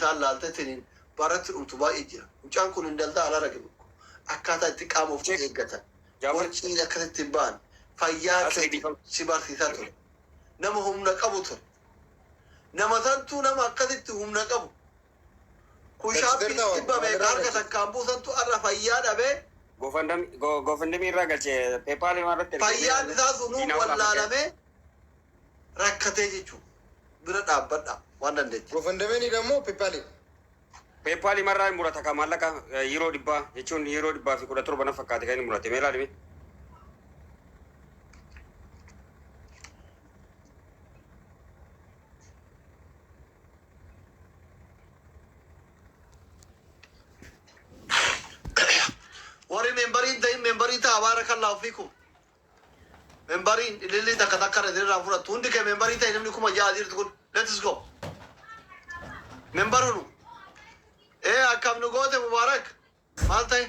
isaan laaltetiniin baratti dhumtu baay'ee jira. Mucaan kun hin daldaa ala rage tokko. Akkaataa itti qaama ofii Check. eeggatan. Jaafar. Borciin akkasitti hin ba'an. Fayyaa Asli kee dhiifama. si barsiisaa ture. Nama humna qabu ture. Nama santuu nama akkasitti humna qabu. Push-upii Galchiteerta dhibba meeqa maalirraa harka galchite? takkaan buusantu har'a fayyaa dhabee GoFundMe irraa galche PayPal irratti ergee fayyaan isaa sunuu Diinaa ol Ahmad. wallaalamee rakkatee jechuudha. Bira dhaabbadha waan dandeetti. GoFundMe immoo PayPal. PayPal irraa hin murata ka maallaqa yeroo 100 jechuun yeroo 117 na fakkaate kan inni murate mee ilaalime. Warri memberiin ta'in memberii ta'a baarakallaahu fiikum. Memberiin ilillii takka takka irra irraa fudhattu. Hundi kee memberii ta'e namni 6000 jirtu kun. Let's go. Member hunu. Ee akkam nu goote Mubaarak. Maal ta'e?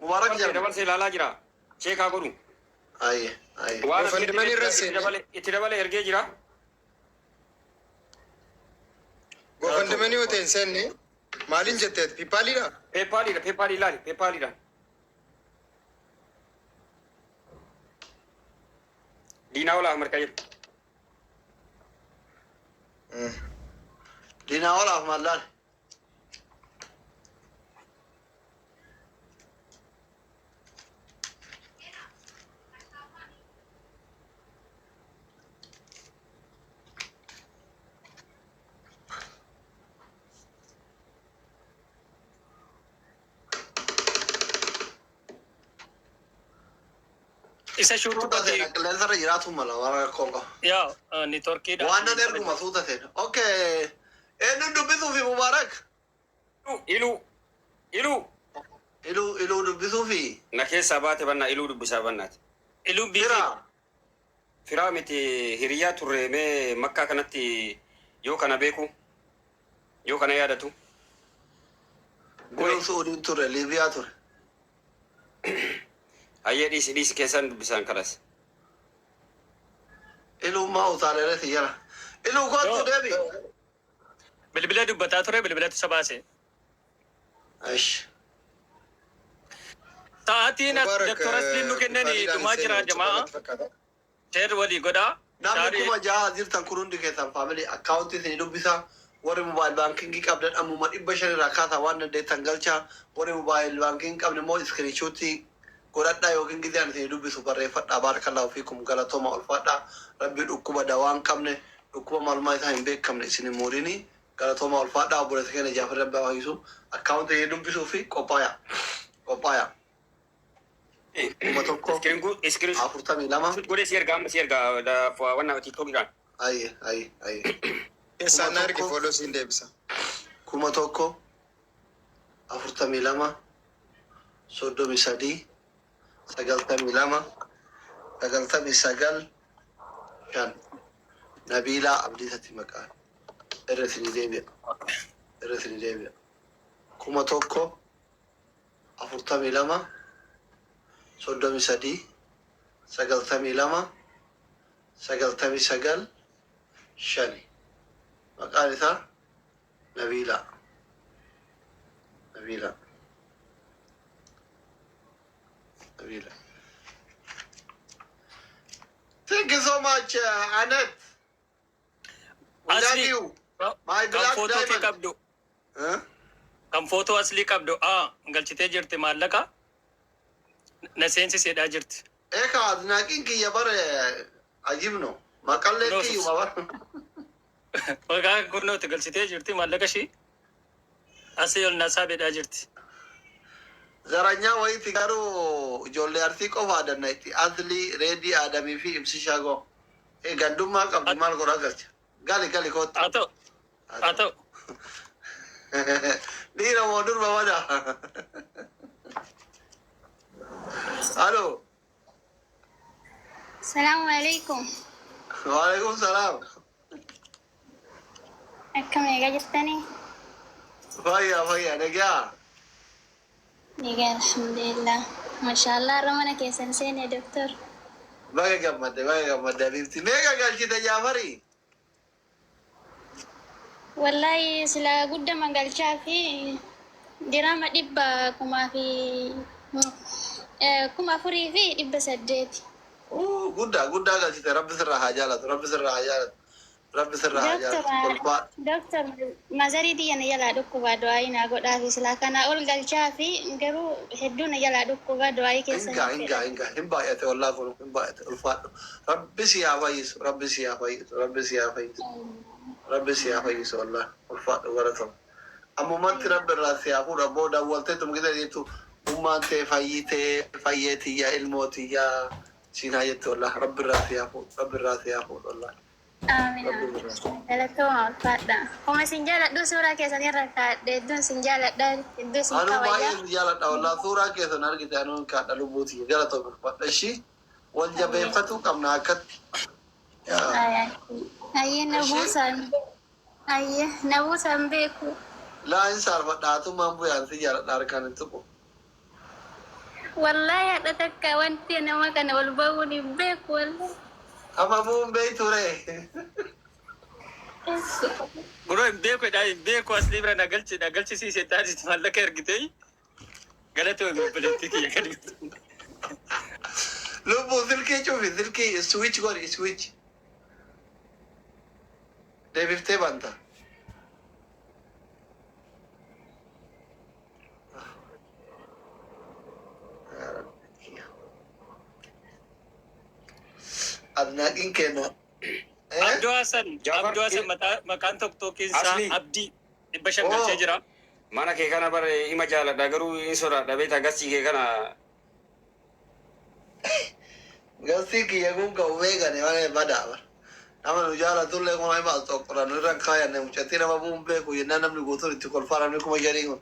Mubaarak Dabarsee jedhama. dabarsee ilaalaa jira. Check haa godhu. Aye aye. Waan GoFundMe irra itti seene. dabale itti dabale ergee jira. GoFundMe yoo ta'e hin seenne maaliin jetteet? PayPalidha? PayPalidha PayPal ilaali PayPalidha. Diinaa ol Ahmad kan jedhu. Diinaa ol Ahmad laali. Isa Suuta shuruuxati seena qilleensarra jiraatu mala waan rakkoon qabu. yaa networkiidha. Waan nan erguma suuta seena. Okay. Eenyuun dubbisuufi Mubaarak? Iluu iluu Iluu iluu dubbisuufi. na keessaa baate bannaa iluu dubbisaa bannaati. Iluun biizii. Fira. Firaa miti hiriyaa turre mee makkaa kanatti yoo kana beeku yoo kana yaadatu. Goe Iluun Suudiin ture, Liibiyaa ture. Hayyee dhiisi dhiisi keessaan dubbisaan kalas. Iluun maa utaaleere siyyara. Iluu kottu deebi. Bilbila dubbataa ture bilbilatu isa baase. Ish. Sa'aatiin as Mubaarak Dr. Asliin nu kennanii PayPalidhaan dhumaa hin jira seenne jamaa. natti fakkaata. Share walii godhaa. Namni Share 6000 jirtan kun hundi keessan family accountii isinii dubbisaa. Warri mobile bankingii qabdan ammuma 500 irraa kaasaa waan dandeettan galchaa. Warri mobile bankingii qabne immoo screenshotii godhadhaa yookiin gizee ani isinii dubbisu barreeffadhaa. Baarakallaahu fiikum galatooma ulfaadhaa. Rabbi dhukkuba dawaa hin qabne dhukkuba maalummaa isaa hin beekamne isin hin muudini. Galatooma ulfaadhaa obboleessa keenya Jaafar Rabbi haa fayyisu. Accountii isinii dubbisuu fi qophaaya. Qophaaya. 1000 Iskiriin 42 godhee si ergaa amma si ergaa wanna tiktookiidhaan. Aye aye aye. Keessaan Kuma na ergi tokko follow siin deebisa. 1000 42 33 92 99 5 Nabiilaa Abdiisatti maqaan irra isinii deebi'a. Irra isinii deebi'a. 1000 42 33 92 99 5 maqaan isaa Nabiilaa. Nabiilaa. Nabiilaa. Thank you so much, Annette. We love Asli you. My kan black footoo kee diamond. qabdu Huh? kan footoo aslii qabdu a galchitee jirti maallaqa na seensiseedhaa jirti. Eka adnaaqiin kiyya bare ajibno. Maqallee Kunoo kiyyuma bara. Maqaa kunnooti galchitee jirti maallaqa ishii asii ol nasaabeedhaa jirti. Zaranyaa wayiiti garuu ijoollee Arsii qofa adanna itti Aslii, Reedii, Aadamii fi Ibsishaa goo. Eh, gandummaa qabdi maal godhaa galcha. Gali gali kootti. Haa ta'u Haa haa ta'u. ta'u. Dhiira moo durba wada? Alo. Salaamu alaikum. Waalaikum salaam. Akkam eegaa jirtanii? Fayyaa fayyaa nagaa. Egaa alhamdulillah. Mashaallah har'a mana keessan seene doktor. Baga gammadde baga gammadde Habiibti. Meeqa galchite Jaafarii? Wallahi sila guddaa galchaa fi dirama dhibba kumaa fi 4800. Guddaa guddaa galchite. Rabbi sirraa haa jaalatu. Rabbi sirraa haa jaalatu. Rabbi sirraa haa jaalatu. Ulfaa. Doctor mazarii tiyya na jalaa dhukkubaa, du'aayii naa godhaa fi silaa kana ol galchaa fi garuu hedduu na jalaa dhukkubaa, du'aayii keessa. Hingaa hingaa hingaa, hin baay'ate wallaa, kun hin baay'ate. Ulfaadhu. Rabbi si haa fayyisu. Rabbi si haa fayyisu. Rabbi si haa fayyisu. Rabbi si haa fayyisu wallaa. Ulfaadhu, galatoom. Ammumatti Rabbi irraa si haa fuudhu. Abboo daawwaltee tumgite jettu, ummaan tee fayyitee, fayyee tiyya, ilmoo tiyya siin haa jettu wallaa. Rabbi irraa si haa fuudhu. Rabbi irraa si haa fuudhu wallaa. Amiin. Galatooma, ulfaadha. Kuma isin jaaladhu, suuraa keessan irra kaadhe, hedduun isin jaaladha, hedduu isin Anuu kabaja. baay'een jaaladha wallaa. Suuraa keessan argite anuun kaadha. Lubbuuti galatoom, ulfaadha. Ishii wal jabeeffatuu qabna akkatti. Yaa. Ayyee, na buusaan. Ayyee, na buusaan beeku. Laa, hin saalfadha. Hatummaan bu'aan si jaaladha, harkaan hin tuqu. Wallahi hadha takka wanti nama kana ol bahuun hin beeku wallahi. Amma bu'uun beektu ree. Bro, hin beeku dha, hin beeku. Asli bira na galchi, na galchisiise taasisi maallaqa ergitee. Galatoomi obboleettii kiyya kan. Lubbuu, silkii cufi, silkii switch godhi, switch. Deebiftee banta. Adnaaqiin kenna. Abduu Hassan, Jaafar, Abduu Hassan, maqaan tokkokiin isaa Asli. Abdii 500 galchee jira. Mana kee kana bara ima jaaladha, garuu hin sodaadha beektaa, gasii kee kana. Gasii kiyya kun kan beekani malee badaa bara. Nama nu jaalatullee kun hima as tokkodha nu irra kaayanne. Mucattii nama bu'uun beeku jennaan namni guutuun itti kolfaa, namni 5000 kun.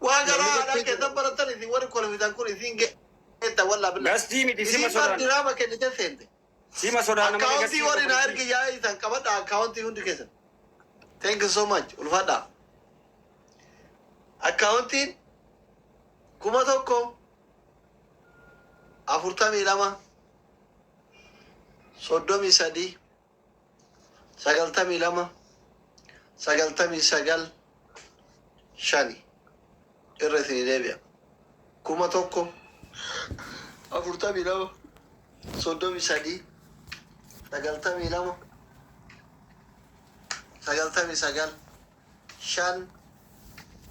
Waan garaa aadaa keessan baratan, isin warri kolfitan kun isin geetta wallaa billaa. Gastii miti, sima Isin bar sodaadha. diraama kennite seente. Sima sodaadha malee Akkaawuntii gastii. warri na ergi yaa'ii isan qabadha, akkaawuntii hundi keessan. Thank you so much, ulfaadha. Akkaawuntiin 1042 33 92 99 5. Irra isinii deebi'a. 1042 33 92 99 5,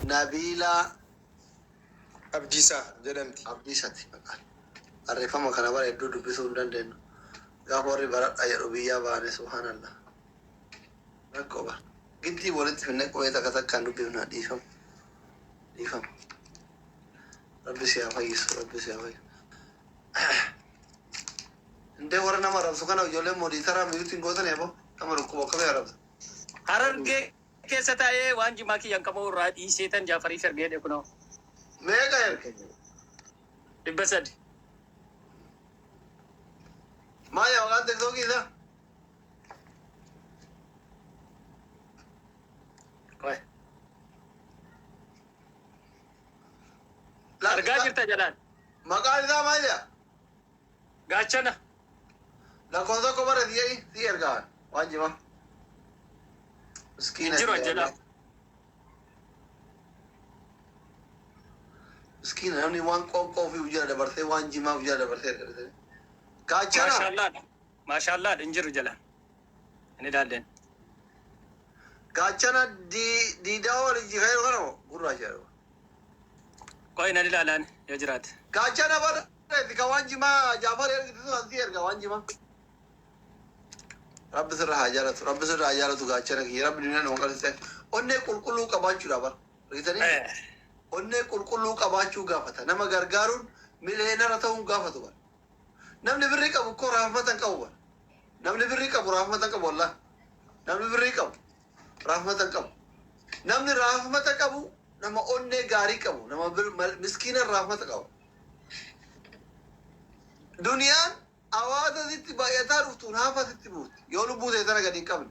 Nabiilaa Abdiisaa jedhamti. Abdiisati maqaan. Barreeffama kana bara hedduu dubbisuu hin dandeenyu. Gaafa warri baradha jedhu biyyaa baane, subhaanallah. Rakkoo bara. Giddii walitti finne qubee takka takkaan dubbifna, dhiifama. Dhiifama. Rabbi si haa fayyisu. Rabbi si haa fayyisu. Indee warra nama arrabsu kana ijoolleen moderator mute-iin gootanii aboo nama dhukkuba akkamii arrabsa? Harargee keessa taa'ee waan jimaa kiyyan qabu irraa dhiisee tan Jaafariif ergee dhe kunoo. Meeqa erge? 300. Maaya, maqaan tiktookii isaa? Qoy. Argaa jirta jalaan. Maqaan isaa maal jedha? Gaachana. Lakkoofsa tokko bara si si ergaa waan jimaa. Miskiina. Hin jiru jedha. Miskiina, namni waan qoonqoo ofii jala dabarsee, waan jimaa of jala dabarsee erga. Gaachana. Maashaallaadha. Maashaallaadha, hin jiru jalaan. Inni ilaalleen. Gaachana diidaa waliin jikayoo kana moo gurraacha jedhama. Qoy, nan ilaalaan yoo jiraate. Gaachana bara ka waan jimaa Jaafar ergitu sun si erga waan jimaa. Rabbi sirra haa jaalatu. Rabbi sirra haa jaalatu, gaachana kiyya. Rabbi dunyaan nama qallisee. Onnee qulqulluu qabaachuudha bara. Argitanii? Onnee qulqulluu qabaachuu gaafata. Nama gargaaruun millionaire ta'uun gaafatu bara. Namni birrii qabu koo raafmata hin qabu bara. Namni birrii qabu raafmata hin qabu wallah. Namni birrii qabu raafmata hin qabu. Namni raafmata qabu nama onnee gaarii qabu, nama miskiina raafmata qabu. Duniyaan hawaasa sitti baay'ataa dhuftuun hafa sitti buuti. Yoo lubbuu ta'e tana gadi hin qabne.